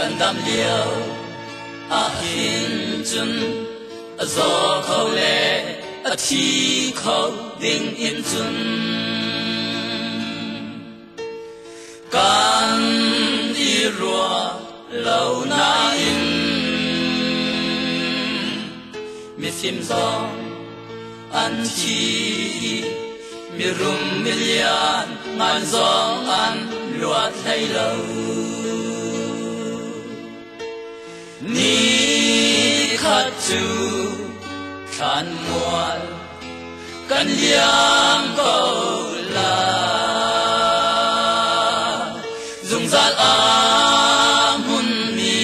Kan dam lio ahhin cun a zaw kho le a thi kho ding in cun kan i ruah lo nain mifim zong an thi i mirum milian ngan zong an luat hlei lo. Ni khat cu thlanmual kan liam ko lai. Zungzal a hmunmi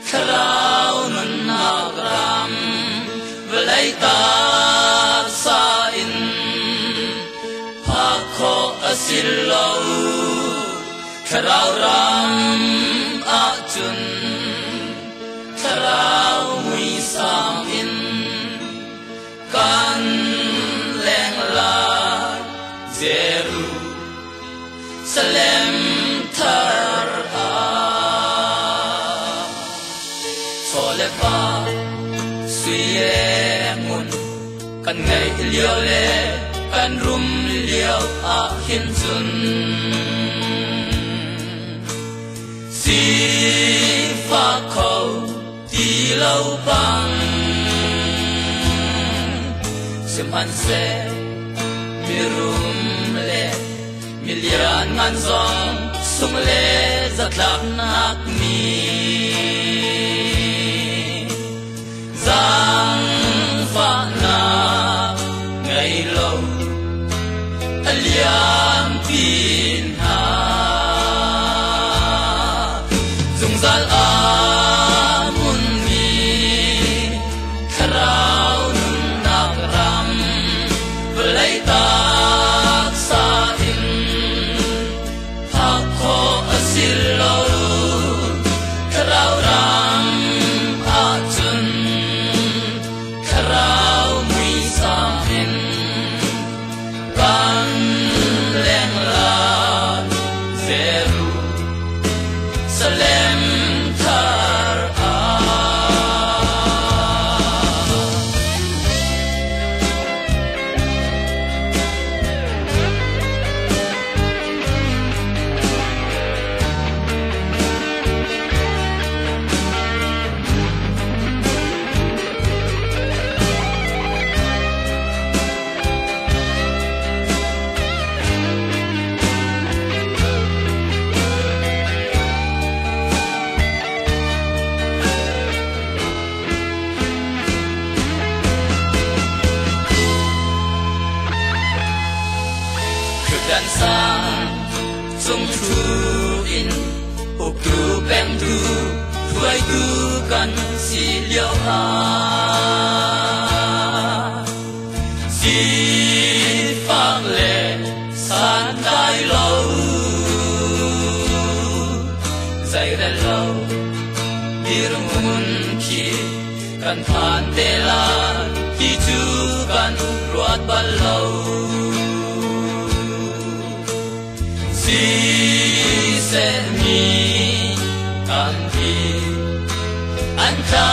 thlarau nunnak ram vawlei taksa in phak khawh a si lo. Thlarau ram ahcun thlarau muisam in kan leng lai Jerusalem thar ah. Chaw le va sui le ngun kan ngeih lio le kan rum lio ah hin cun sifak kho ti lo bang sihmanhseh mirum le milian ngan zong sung le zatlaknak mi zaangfahnak ngei lo a liam pin hna. Zungzal a hmunmi thlarau nunnak ram vawlei taksa in phak khawh a si lo. Thlarau ram ahcun thlarau muisam in kan leng lai Jerusalem thar ah. Thutdan sang cung ṭhu in uktu pengtu hruaitu kan si lio ah sifak le santlai lo zeirel lo dirhmun khi kan phan te lai ti cu kan ruat bal lo. Siseh mi tampi an tla.